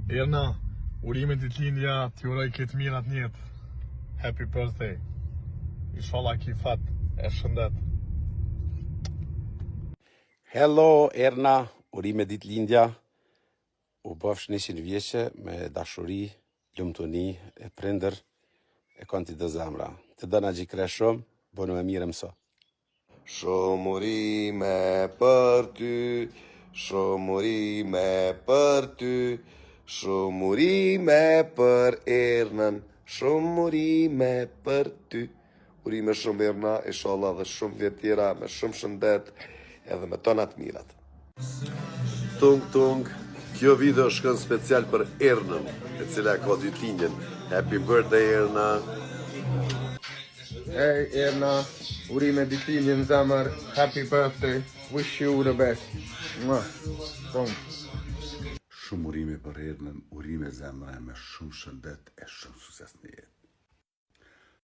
Erna, urime ditëlindja, t'ju uroj këtë mirat n'jetë. Happy birthday. Inshallah ki fat e shëndet. Hello Erna, urime ditëlindja. U bëfsh 100 vjeçe me dashuri, lumtuni e prindër e kon t'i do zemra. Të dona gjikre shumë, bënu e mirë mëso. Shumë urime për ty, shumë urime për ty, shumë urime për Ernën, shumë urime për ty. Urime shumë Erna, inshallah dhe shumë vjet tjera me shumë shëndet edhe me tona të mirat. Tung tung, kjo video shkon special për Ernën, e cila ka ditëlindjen. Happy birthday Erna. Hey Erna, urime ditëlindjen zemër, happy birthday, wish you the best. Mwah. Bum. Shumë urime për Ernën, urime zemra e me shumë shëndet e shumë sukses në.